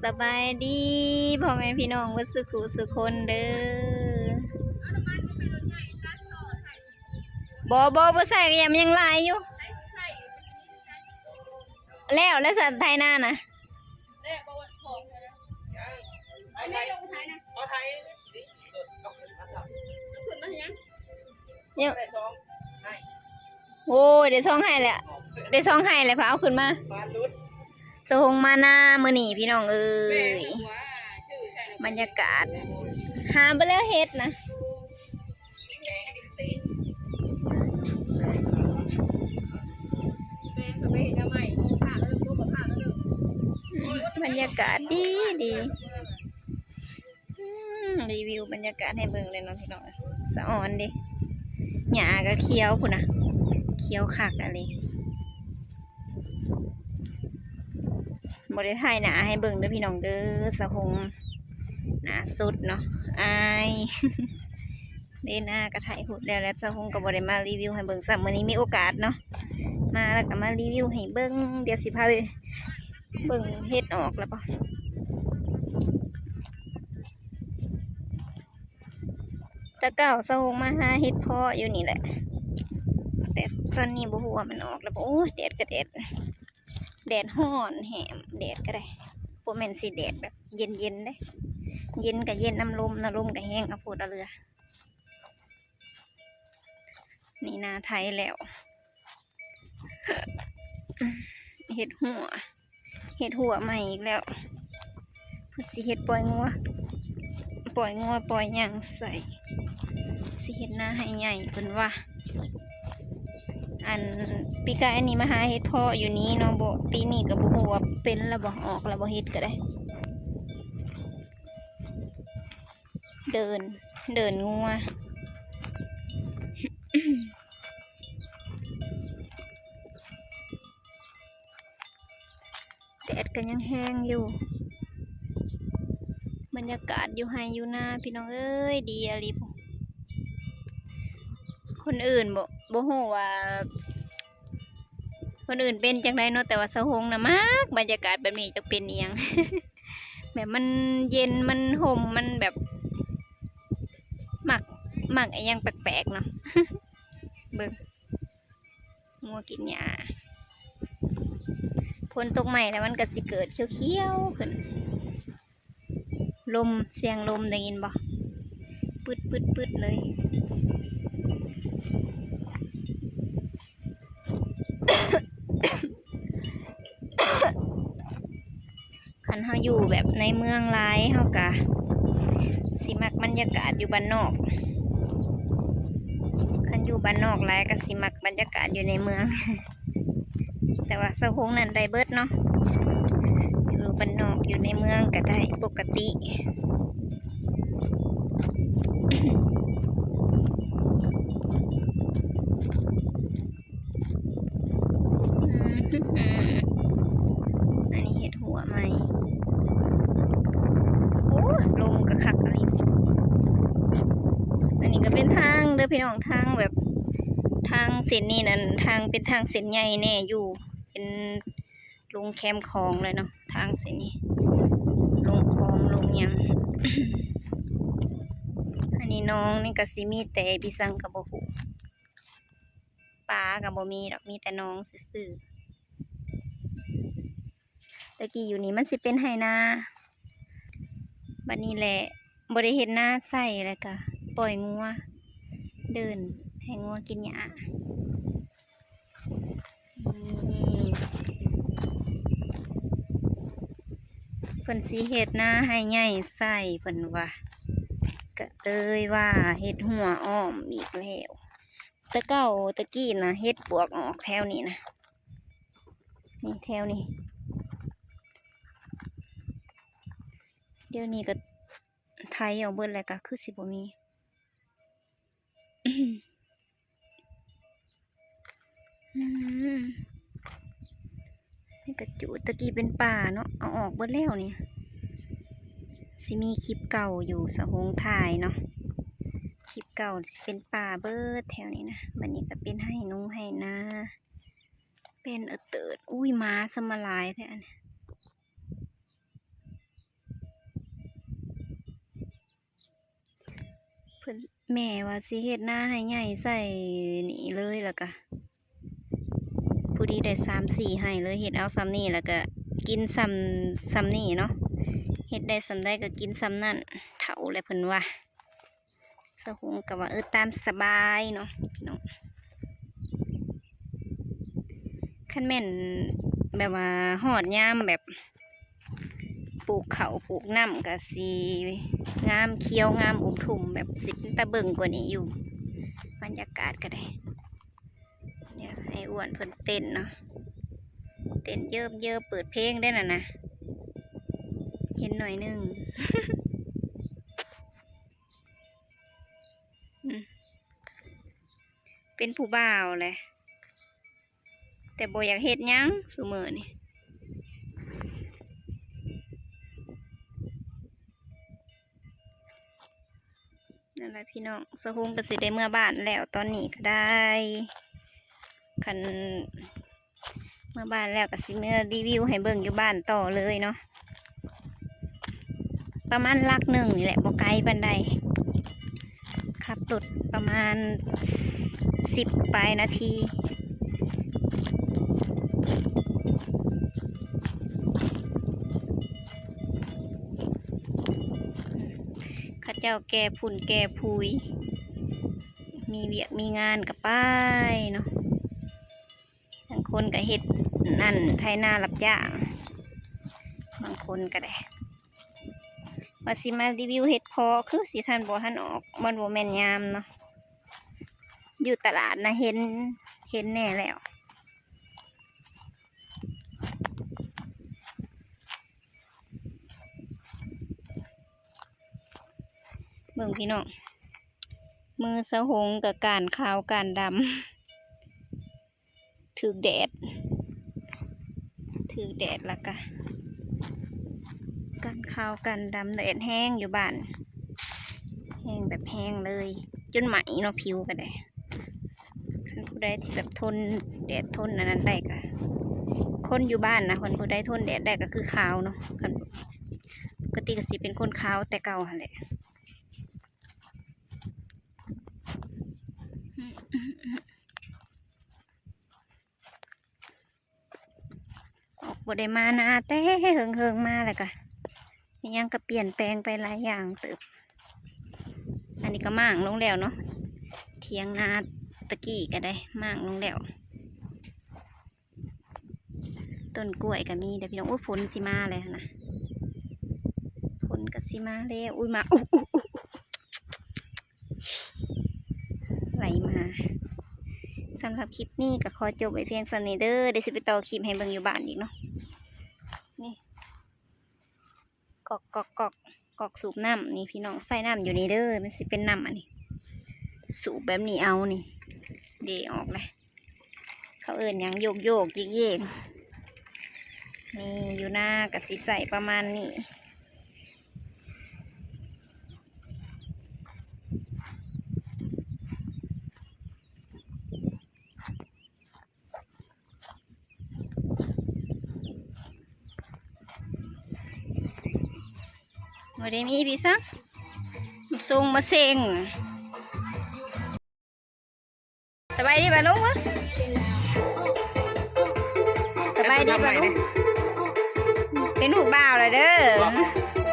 ສະບາຍດີພໍ່ແມ່ພີ່ນ້ອງເບິດສູ່ຜູ້ສູ່ຄົນເດີ. ບໍ່ ບໍ່ ບໍ່ໃສ່ ກໍຍັງ ມັນຍັງຫຼາຍຢູ່. ແລ້ວ ແລ້ວສັນໄຖນານະ. ໂອ້ຍ ໄດ້ສອງໄຮ່ແລ້ວ ໄດ້ສອງໄຮ່ແລ້ວ ພາເອົາຂຶ້ນມາ. ສາວຫົງມານາມື້ນີ້ພີ່ນ້ອງເອີຍ ບັນຍາກາດ ຫາບໍ່ແລ້ວເຮັດນະ. ບັນຍາກາດດີດີ. ອືມ ຣີວິວບັນຍາກາດໃຫ້ເບິ່ງເລີຍເນາະພີ່ນ້ອງ. ສະອອນເດ້ ຫຍ້າກໍຂຽວພຸ້ນນະ ຂຽວຄັກອີ່ຫຼີ. ບໍ່ໄດ້ຖ່າຍໜ້າໃຫ້ເບິ່ງເດີພີ່ນ້ອງເດີ ສາວຫົງໜ້າສົດເນາະ ອາຍ. ເດ ໜ້າກໍຖ່າຍຮູບແລ້ວ ແລ້ວສາວຫົງກໍບໍ່ໄດ້ມາຣີວິວໃຫ້ເບິ່ງຊ້ຳ. ມື້ນີ້ມີໂອກາດເນາະ ມາແລ້ວກໍມາຣີວິວໃຫ້ເບິ່ງ. ດຽວຊິພາໄປເບິ່ງເຫັດອອກແລ້ວບໍ່. ແຕ່ເກົ່າສາວຫົງມາຫາເຫັດເພາະຢູ່ນີ້ແຫຼະ ແຕ່ຕອນນີ້ບໍ່ຮູ້ວ່າມັນອອກແລ້ວບໍ່. ໂອ້ຍ ແດດກໍແດດ ແດດຮ້ອນແຮງ ແດດກໍໄດ້ ບໍ່ແມ່ນຊິແດດແບບເຢັນໆເດ້ ເຢັນກໍເຢັນນຳລົມເນາະ ລົມກໍແຮງເອົາໂພດເອົາເຫຼືອ. ນີ້ນາໄຖແລ້ວ ເຫັດຫົວ ເຫັດຫົວໃໝ່ອີກແລ້ວ. ເພິ່ນຊິເຮັດປ່ອຍງົວ ປ່ອຍງົວປ່ອຍຫຍັງໃສ່ ຊິເຮັດນາໄຮ່ໃຫຍ່ເພິ່ນວ່າ. ອັນ ປີກາຍນີ້ມາຫາເຫັດເພາະຢູ່ນີ້ເນາະ ບໍ່ ປີນີ້ກໍບໍ່ຮູ້ວ່າເປັນແລ້ວບໍ່ ອອກແລ້ວບໍ່ ເຫັດກໍໄດ້. ເດີ່ນ ເດີ່ນງົວ ແດດກໍຍັງແຮງຢູ່. ບັນຍາກາດຢູ່ໄຮ່ຢູ່ນາພີ່ນ້ອງເອີຍ ດີອີ່ຫຼີ. ຄົນອື່ນບໍ່ ບໍ່ຮູ້ວ່າຄົນອື່ນເປັນຈັ່ງໃດເນາະ ແຕ່ວ່າສາວຫົງນະມັກບັນຍາກາດແບບນີ້ ຈັກເປັນອີ່ຫຍັງ. ແບບມັນເຢັນ ມັນຮົ່ມ ມັນແບບ ມັກ ມັກອີ່ຫຍັງແປກໆເນາະ. ເບິ່ງ ງົວກິນຫຍ້າ ຝົນຕົກໃໝ່ແລ້ວມັນກໍຊິເກີດຂຽວໆຂຶ້ນ. ລົມ ສຽງລົມໄດ້ຍິນບໍ່? ປຶດໆໆເລີຍ. ຄັນເຮົາຢູ່ແບບໃນເມືອງຫຼາຍ ເຮົາກະຊິມັກບັນຍາກາດຢູ່ບ້ານນອກ. ຄັນຢູ່ບ້ານນອກຫຼາຍກະຊິມັກບັນຍາກາດຢູ່ໃນເມືອງ. ແຕ່ວ່າສາວຫົງນັ້ນໄດ້ເບິດເນາະ ຢູ່ບ້ານນອກຢູ່ໃນເມືອງກະໄດ້ປົກກະຕິ. ອັນນີ້ເຫັດຫົວໃໝ່. ໂອ້ ລົມກໍຄັກອີ່ຫຼີ. ອັນນີ້ກໍເປັນທາງເດີພີ່ນ້ອງ ທາງແບບ ທາງເສັ້ນນີ້ນັ້ນ ທາງ ເປັນທາງເສັ້ນໃຫຍ່ແດ່ຢູ່ ເປັນລົງແຄມຂອງເລີຍເນາະ ທາງເສັ້ນນີ້ ລົງຂອງລົງຫຍັງ. ອັນນີ້ໜອງນີ້ກໍຊິມີແຕ່ອີ່ຫຍັງກໍບໍ່ຮູ້. ປາກໍບໍ່ມີດອກ ມີແຕ່ໜອງຊື່ໆ. ແຕ່ກີ້ຢູ່ນີ້ມັນຊິເປັນໄຮ່ນາ ບັດນີ້ແຫຼະ ບໍ່ໄດ້ເຮັດນາໃສ່ ແລ້ວກະປ່ອຍງົວເດີ່ນໃຫ້ງົວກິນຫຍ້າ. ນີ້ ເພິ່ນຊິເຮັດນາໄຮ່ໃຫຍ່ໃສ່ ເພິ່ນວ່າ ກະເລີຍວ່າເຮັດຮົ້ວອ້ອມອີກແລ້ວ. ແຕ່ເກົ່າແຕ່ກີ້ນະ ເຫັດປວກອອກແຖວນີ້ນະ ນີ້ແຖວນີ້. ດຽວນີ້ກໍໄຖອອກເບິດແລ້ວ ກໍຄືຊິບໍ່ມີ. ອືມ ນີ້ກະຈູດ ຕະກີ້ເປັນປ່າເນາະ ເອົາອອກເບິດແລ້ວນີ້. ຊິມີຄລິບເກົ່າຢູ່ ສາວຫົງຖ່າຍເນາະ ຄລິບເກົ່າຊິເປັນປ່າເບິດແຖວນີ້ນະ. ບັດນີ້ກະເປັນໄຮ່ນົງໄຮ່ນາ ເປັນເອີເຕີດ. ອຸ້ຍ ໝາຊະມາຫຼາຍແທ້ອັນນີ້. ເພິ່ນ ແມ່ວ່າຊິເຮັດນາໃຫ້ໃຫຍ່ໃສ່ນີ້ເລີຍ ແລ້ວກະພໍດີໄດ້ສາມສີ່ໄຮ່ເລີຍ ເຮັດເອົາສ່ຳນີ້ ແລ້ວກະກິນສ່ຳ ສ່ຳນີ້ເນາະ ເຮັດໄດ້ສ່ຳໃດກະກິນສ່ຳນັ້ນ ເຖົ້າແລ້ວເພິ່ນວ່າ. ສາວຫົງກະວ່າ ເອີ ຕາມສະບາຍເນາະພີ່ນ້ອງ. ຄັນແມ່ນແບບວ່າຮອດຍາມແບບປູກເຂົ້າປູກນຳກະຊິງາມຂຽວງາມອຸມທຸ່ມ ແບບຊິເປັນຕາເບິ່ງກວ່ານີ້ຢູ່ ບັນຍາກາດກະໄດ້. ດຽວໃຫ້ອ້ວນເພິ່ນເຕັ້ນເນາະ ເຕັ້ນເຢີບໆ ເປີດເພງໄດ້ນັ້ນນະ ເຫັນໜ້ອຍໜຶ່ງ. ອືມ ເປັນຜູ້ບ່າວແຫຼະ ແຕ່ບໍ່ຢາກເຮັດຫຍັງຊຸມື້ນີ້. ນັ້ນແຫຼະພີ່ນ້ອງ ສາວຫົງກະຊິໄດ້ເມືອບ້ານແລ້ວ ຕອນນີ້ກະໄດ້ ຄັນ ເມືອບ້ານແລ້ວກະຊິເມືອຣີວິວໃຫ້ເບິ່ງຢູ່ບ້ານຕໍ່ເລີຍເນາະ ປະມານຫຼັກໜຶ່ງນີ້ແຫຼະ ບໍ່ໄກປານໃດ ຂັບລົດປະມານສິບປາຍນາທີ. ເຂົາເຈົ້າແກ່ຝຸ່ນແກ່ຝຸ່ນ ມີວຽກມີງານກະໄປເນາະ. ບາງຄົນກະເຮັດນັ້ນ ໄຖນາຮັບຈ້າງ ບາງຄົນກະໄດ້. ວ່າຊິມາຣີວິວເຫັດເຜາະ ຄືຊິທັນ ບໍ່ທັນອອກ ມັນບໍ່ແມ່ນຍາມເນາະ. ຢູ່ຕະຫຼາດນະເຫັນ ເຫັນແນ່ແລ້ວ. ເບິ່ງພີ່ນ້ອງ ມືສາວຫົງກະກ້ານຂາວກ້ານດຳ ຖືກແດດ ຖືກແດດ ແລ້ວກະກ້ານຂາວກ້ານດຳ ແດດແຮງຢູ່ບ້ານ ແຮງແບບແຮງເລີຍ ຈົນໄໝ້ເນາະ ຜິວກະໄດ້. ຄັນຜູ້ໃດທີ່ແບບທົນແດດທົນອັນນັ້ນໄດ້ກະ ຄົນຢູ່ບ້ານນະ ຄັນຜູ້ໃດທົນແດດໄດ້ກະຄືຂາວເນາະ. ຄັນປົກກະຕິກະຊິເປັນຄົນຂາວແຕ່ເກົ່າຫັ້ນແຫຼະ. ອອກ ບໍ່ໄດ້ມານາແຕ່ເຫິງໆ ມາແລ້ວກະ ອີ່ຫຍັງກະປ່ຽນແປງໄປຫຼາຍຢ່າງເຕີບ. ອັນນີ້ກະມ້າງລົງແລ້ວເນາະ ຖຽງນາຕະກີ້ກະໄດ້ມ້າງລົງແລ້ວ. ຕົ້ນກ້ວຍກະມີເດີພີ່ນ້ອງ. ໂອ້ຍ ຝົນຊິມາແລ້ວຫັ້ນນະ ຝົນກະຊິມາແລ້ວ. ອຸ້ຍ ມາ ອຸ ອຸ ອຸ ໄຫຼມາ. ສຳລັບຄລິບນີ້ກະຂໍຈົບໄວ້ພຽງສ່ຳນີ້ເດີ ດຽວຊິໄປຕໍ່ຄລິບໃຫ້ເບິ່ງຢູ່ບ້ານອີກເນາະ. ນີ້ ກອກ ກອກ ກອກ ກອກສູບນ້ຳນີ້ພີ່ນ້ອງ ໃສ່ນ້ຳຢູ່ນີ້ເດີ ມັນຊິເປັນນ້ຳອັນນີ້ ສູບແບບນີ້ເອົານີ້ ເດອອກແຫຼະ. ເຂົາເອີ້ນຫຍັງ ໂຢກໆ ເຢກໆ ນີ້ ຢູ່ນາກະຊິໃສ່ປະມານນີ້. ບໍ່ໄດ້ມີພີ່ສັງ ສົ່ງມາເສັງ. ສະບາຍດີປ້າລຸງເອີຍ ສະບາຍດີປ້າລຸງ ເປັນຜູ້ບ່າວແລ້ວເດີ.